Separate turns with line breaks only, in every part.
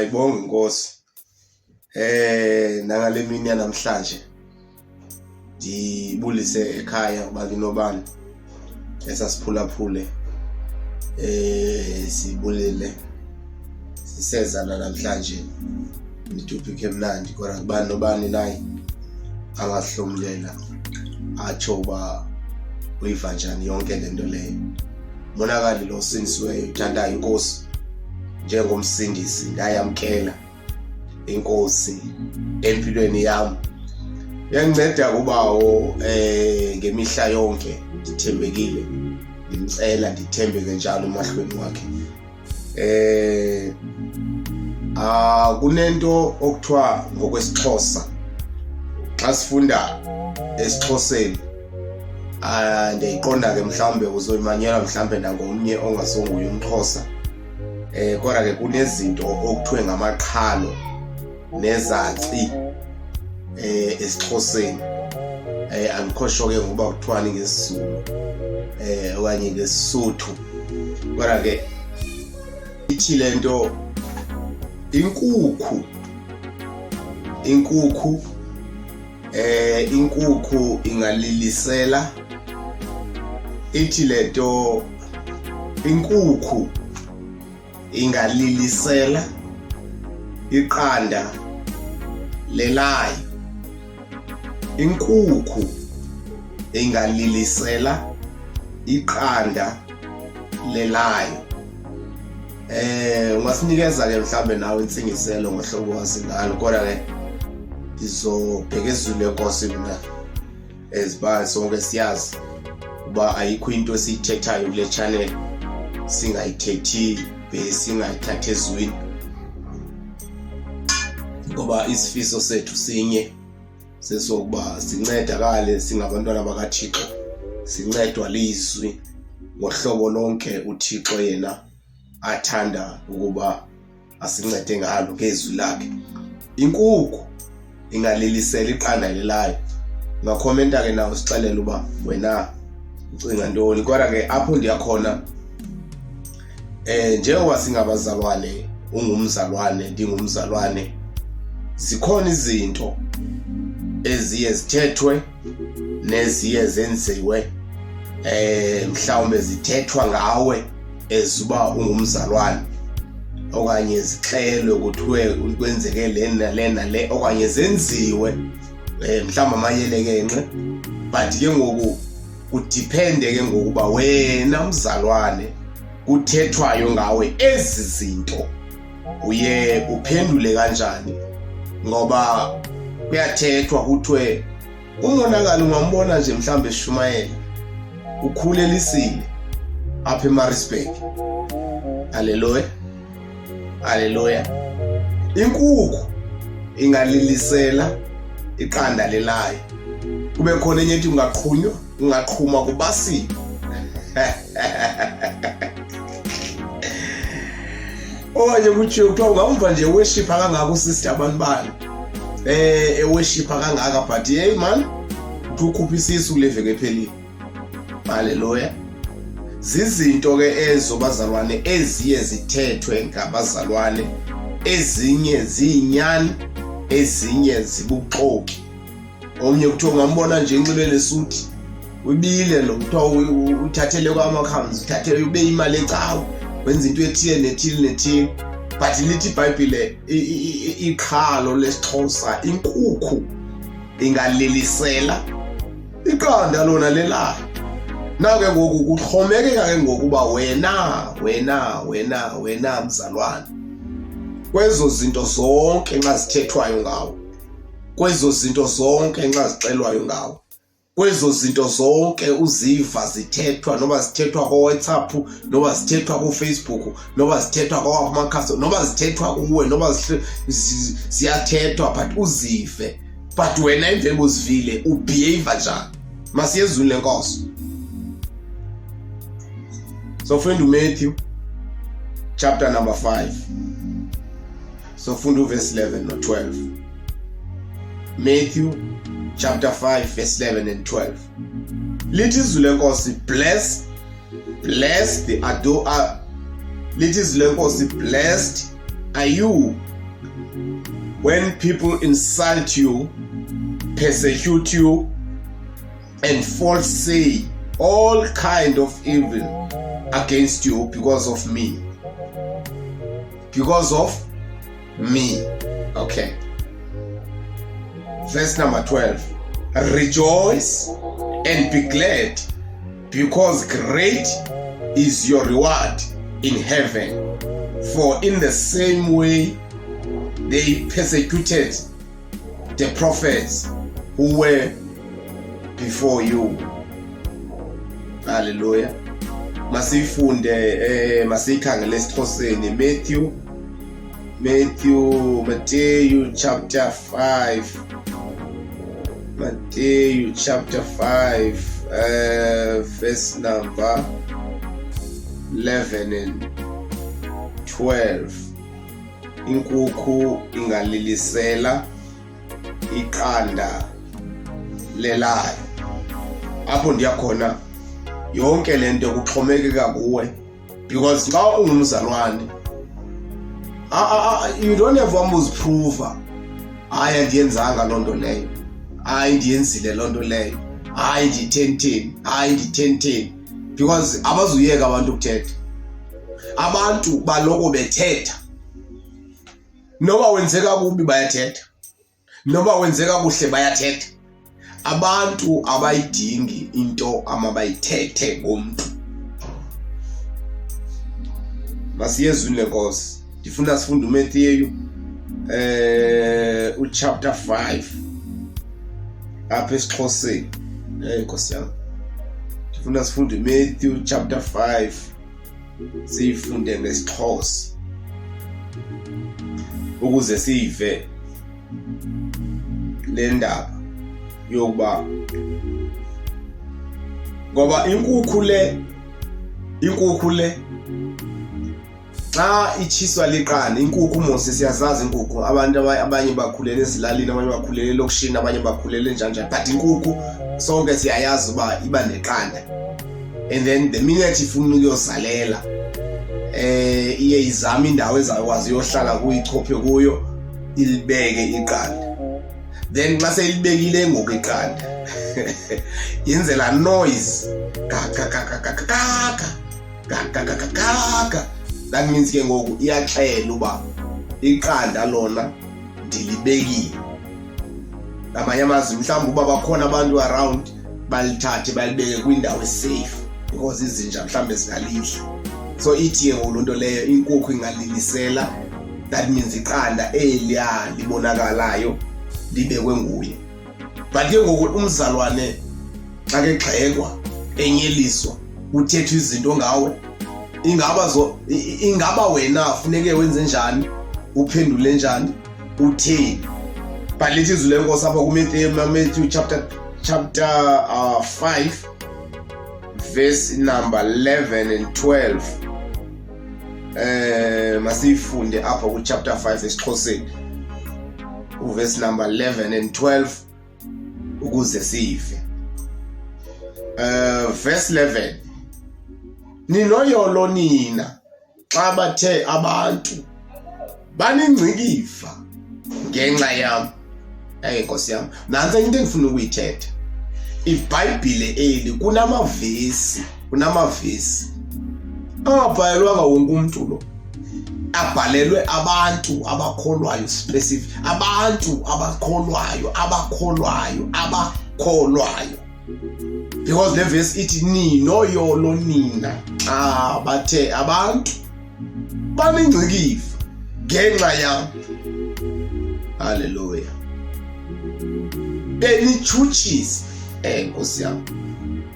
Mayibonge inkosi. Nangale mini yanamhlanje ndibulise ekhaya ubani nobani esasiphulaphule, sibulele sisezana namhlanje netopic emnandi, kodwa kubani nobani naye angahlomlela atsho uba uyiva njani yonke le nto leyo. Monakali lo usindisiweyo uthandayo inkosi njengomsindisi, ndayamkela inkosi empilweni yam, uyandinceda kubawo ngemihla yonke, ndithembekile, ndimcela ndithembeke njalo emahlweni wakhe. Kunento okuthiwa ngokwesiXhosa, xa sifunda esiXhoseni, ndiyayiqonda ke mhlawumbe uzoyimanyelwa mhlawumbe nangomnye ongasonguye umXhosa, kodwa ke kunezinto okuthiwe ngamaqhalo nezaci esiXhoseni. Angikho sure ke ngoba kuthiwani ngesiZulu okanye ngesiSuthu, kodwa ke ithi lento inkukhu ingalilisela, ithi lento inkukhu ingalilisela iqanda lelayo, inkukhu ingalilisela iqanda lelayo. Ungasinikeza ke mhlambe nawe insingiselo ngohlobo wazi ngalo, kodwa ke ndizobheka ezulu lenkosi mina, eziba sonke siyazi uba ayikho into esiyithethayo kule channel singayithethi, besingayithathi ezwini, ngoba isifiso sethu sinye, sesokuba sincedakale singabantwana bakaThixo, sincedwa lizwi ngohlobo lonke uThixo yena athanda ukuba asincede ngalo ngezwi lakhe. Inkukhu ingalilisela iqanda lelayo. Ungakhomenta ke nawe usixelele uba wena ucinga ntoni, kodwa ke apho ndiyakhona, njengoba singabazalwane, ungumzalwane, ndingumzalwane, zikhona izinto eziye zithethwe neziye zenziwe, mhlawumbe zithethwa ngawe ezuba ungumzalwane, okanye zixelwe kuthiwe kwenzeke le nale nale, okanye zenziwe mhlawumbe amayelekenqe, but ke ngoku kudiphende ke ngokuba wena mzalwane kuthethwayo ngawe ezi zinto uye uphendule kanjani, ngoba kuyathethwa kuthiwe umonakalo ungambona nje mhlawumbe eshumayela ukhulelisile apha eMaritzburg. Haleluya, haleluya. Inkukhu ingalilisela iqanda lelayo, kube khona enye ethi ungaqhunywa, ungaqhuma kubasiwe. Okanye kuthiwe kuthiwa ungamva nje worshipha kangaka usister abantu bani, eworshipha kangaka, but hey man, uthi ukhupha isisu kule veki ephelile. Haleluya. Zizinto ke ezo bazalwane eziye zithethwe ngabazalwane, ezinye ziyinyani, ezinye zibuxoki. Omnye kuthiwa ungambona nje enxibe lesuti, ubile lo, kuthiwa uthathele kwamakhamzi, uthathele ube imali ecawa, wenza into ethile nethile nethile, but lithi iBhayibhile iqhalo lesiXhosa, inkukhu ingalilisela iqanda lona lelayo. Naw ke ngoku kuxhomekeka ke ngokuba wena wena wena wena mzalwane, kwezo zinto zonke nxa zithethwayo ngawo, kwezo zinto zonke nxa zixelwayo ngawo, kwezo zinto zonke uziva zithethwa, noba zithethwa ko-WhatsApp, noba zithethwa ku-Facebook, noba zithethwa kwamakhasi, noba zithethwa kuwe, noba ziyathethwa, but uzive, but wena emveni uzivile ubehave njani? Masiye ezwini lenkosi. So funda uMatthew chapter number 5, so funda uverse 11 no 12. Matthew chapter 5 verse 11 and 12, lithi izwi lenkosi, bless the ado lithi izwi lenkosi, blessed are you when people insult you, persecute you, and false say all kind of evil against you because of me. Because of me. Okay. Verse number 12. Rejoice and be glad, because great is your reward in heaven. For in the same way they persecuted the prophets who were before you. Hallelujah. Masifunde eh masikhangele esiXhoseni Matthew Matthew Matthew chapter 5 Matthew chapter 5 uh, verse number 11 and 12 Inkukhu ingalilisela iqanda lelayo. Apho ndiya khona yonke le nto kuxhomekeka kuwe because xa ungumzalwane you don't have wam uziphruva hayi andiyenzanga loo nto leyo hayi ndiyenzile loo nto leyo hayi ndithenitheni hayi ndithenitheni because abazuyeka abantu ukuthetha abantu baloko bethetha noba wenzeka kubi bayathetha noba wenzeka kuhle bayathetha abantu abayidingi into amabayithethe ngomntu masiye ezwini lenkosi ndifuna sifunde uMathewu eh uchapter 5 apha esiXhoseni hey nkosi yami ndifuna sifunde uMathew chapter 5 siyifunde ngesiXhosa ukuze siyive le ndaba yokuba ngoba inkukhu le inkukhu le xa itshiswa liqanda inkukhu mos siyazazi inkukhu abantu abanye bakhulele ezilalini abanye bakhulele elokishini abanye bakhulele njani njani but inkukhu sonke siyayazi uba iba neqanda and then the minute ifuna ukuyozalela eh iye izame indawo ezakwazi uyohlala kuyo ichophe kuyo ilibeke iqanda then xa seyilibekile ngoku iqanda yenzela noise kakakakakaka kakakakaka that means ke ngoku iyaxela uba iqanda lona ndilibekile ngamanye amazwi mhlawumbi uba bakhona abantu around balithathe balibeke kwindawo esafe because izinja mhlawumbe zingalidla so ithi ke ngoku loo nto leyo inkukhu ingalilisela that means iqanda eliya libonakalayo libekwe nguye but ke ngoku umzalwane xa kegxekwa enyeliswa kuthethwa izinto ngawe ingaba zo ingaba wena funeke wenze njani uphendule njani utheni but lithi izwi lenkosi apha kuMatthew chapter chapter uh, 5 verse number 11 and 12 eh masiyifunde apha ku chapter 5 esiXhoseni uverse number 11 and 12 ukuze sive eh verse 11 ninoyolo nina xa bathe abantu baningcikiva ngenxa yam ey nkosi yam nantsi into endifuna ukuyithetha ibhayibhile eli kunamavesi kunamavesi angabhalelwanga wonke umntu lo abhalelwe abantu abakholwayo specific abantu abakholwayo abakholwayo abakholwayo because le verse ithi ninoyolo nina xa bathe abantu banengcikiva ngenxa yam haleluya benitshutshisa eh nkosi yam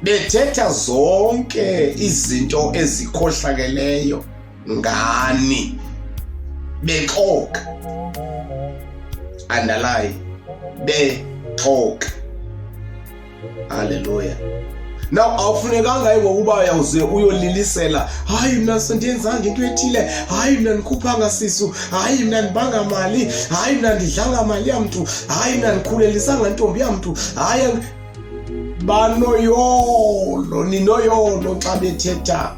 bethetha zonke izinto ezikhohlakeleyo ngani bexoka andalayi bexoka haleluya now awufunekanga ngokuba uyawuze uyolilisela hayi mna sendiyenzanga into ethile hayi mna ndikhuphanga sisu hayi mna ndibanga mali hayi mna ndidlanga mali yamntu hayi mna ndikhulelisanga ntombi yamntu hayi banoyolo ninoyolo xa bethetha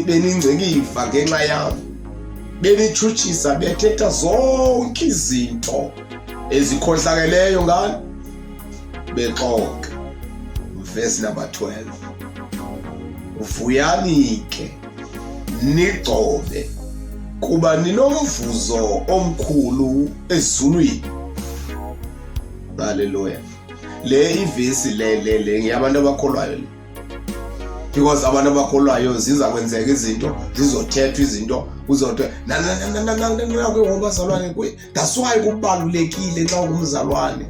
beningcikiva ngenxa yam Benitshutshisa bethetha zonke izinto ezikhohlakeleyo ngani bexoka. Verse number 12. Vuyani ke nigcobe kuba ninomvuzo omkhulu ezulwini. Haleluya. Le ivesi le le le ngeyabantu abakholwayo le. Because abantu abakholwayo ziza kwenzeka izinto, zizothethwa izinto, uzothwe na na na na na na na kwebazalwane kwe. That's why kubalulekile xa ungumzalwane.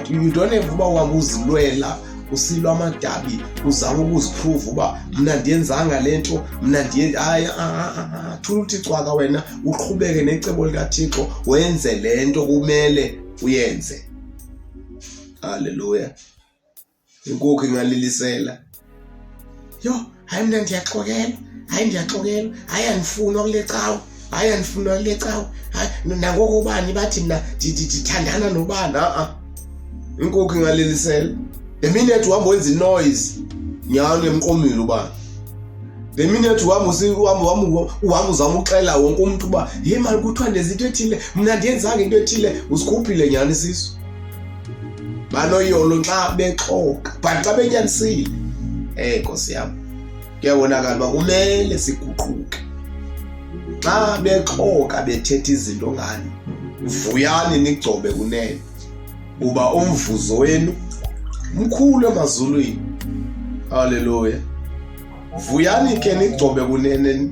You don't have uba uhambe uzilwela usilwa amadabi uzama ukuziprove uba mna ndiyenzanga le nto mna ndiye hayi ah, ah, ah, thula uthi cwaka wena uqhubeke necebo likaThixo wenze le nto kumele uyenze. Haleluya. Inkukhu ingalilisela. Yho, hayi mna ndiyaxokelwa, hayi ndiyaxokelwa, hayi andifunwa kule cawa, hayi andifunwa kule cawa, hayi nangoko ubani bathi mna ndithandana nobani, a-a. Inkukhu ingalilisela. The minute uhamba wenza inoise, nyhani emqomile ubani. The minute uhamba uhamba uzama uxela wonke umntu uba yhe mani kuthiwa ndenza into ethile, mna ndiyenzanga into ethile, usikhuphile nyhani isisu. Banoyolo xa bexoka, but xa benyanisile, eh Nkosi yam, kuyabonakala uba kumele siguquke. Xa bexoka bethetha izinto ngani, vuyani nigcobe kunene, kuba umvuzo wenu mkhulu emazulwini. Haleluya. Vuyani ke nigcobe kunene,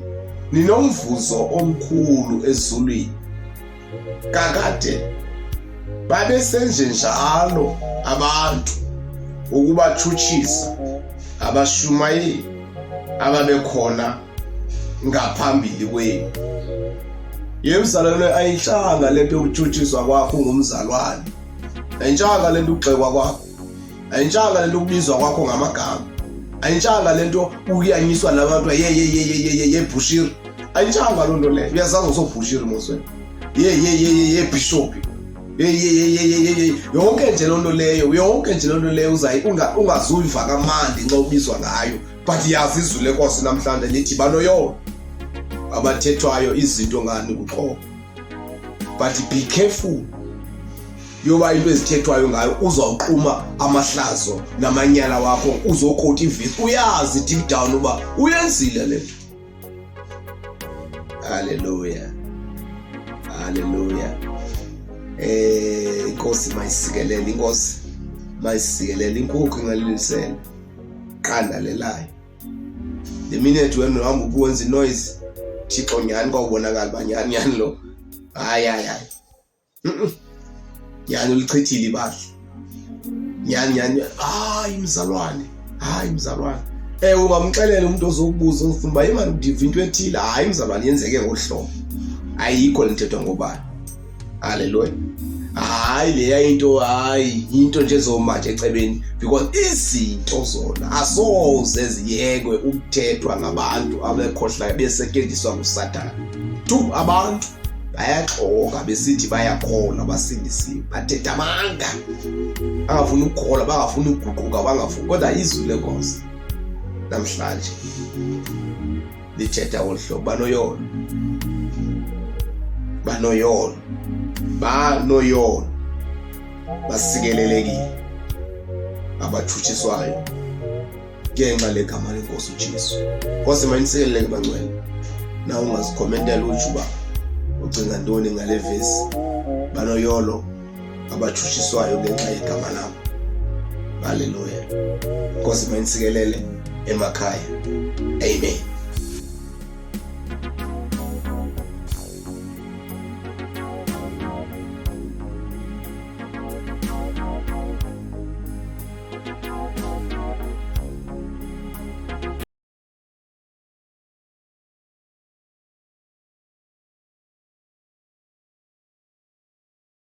ninomvuzo omkhulu ezulwini. Kakade babesenjenjalo abantu ukubatshutshisa abashumayeli ababekhona ngaphambili kwenu. Yemzalwane ayintlanga lento yokutshutshiswa kwakho ungumzalwane. Ayintlanga lento ukugxekwa kwakho. Ayintshanga lento ukubizwa kwakho ngamagama. Ayintshanga lento ukuyanyiswa nabantu ye ye ye ye ye ye Bushiri. Ayintshanga loo nto leyo. Uyazazi usoBushiri mos wena. Ye ye ye ye ye Bishop. Ye ye ye ye ye ye ye yonke nje loo nto leyo, yonke nje loo nto leyo uzayi ungazuyiva kamandi nxa ubizwa ngayo. But yazi izwi lenkosi namhlanje lithi banoyolo abathethwayo izinto ngani kuxoka. But be careful yoba into ezithethwayo ngayo uzawuquma amahlazo namanyala wakho uzokota ivisi uyazi deep down uba uyenzile le nto. Haleluya, haleluya. Inkosi mayisikelele, inkosi mayisikelele. Inkukhu ingalilisela qanda lelayo. The minute wena uhamba ubuwenza inoise, Thixo nyhani kwawubonakala uba nyhani nyhani lo, hayi hayi hayi, nyhani ulichithile ibandla, nyhani nyhani, hayi mzalwane, hayi mzalwane. Ewe, ungamxelela umuntu ozokubuza ufuna uba yimani ndiva into ethile, hayi mzalwane yenzeke ngolu hlobo, ayikho le nthethwa ngobani. Haleluya. Hayi leya into, hayi into nje ezomanje ecebeni, because izinto zona asoze ziyekwe ukuthethwa ngabantu abekhohlayo besetyenziswa nguSathane. Tu abantu bayaxoka besithi bayakholwa basindisiwe, bathetha amanga, bangafuni ukukholwa, bangafuni ukuguquka, bangafuni. Kodwa izwi lenkosi namhlanje lithetha ngolu hlobo, banoyolo, banoyolo, banoyolo, basikelelekile abatshutshiswayo ngenxa legama lenkosi uJesu. Nkosi mayinisikeleleke bangcwele. Na ungazikhomentela utsho uba ucinga ntoni ngale vesi. Banoyolo abatshutshiswayo ngenxa yegama lam. Haleluya. Nkosi mayinisikelele emakhaya. Amen.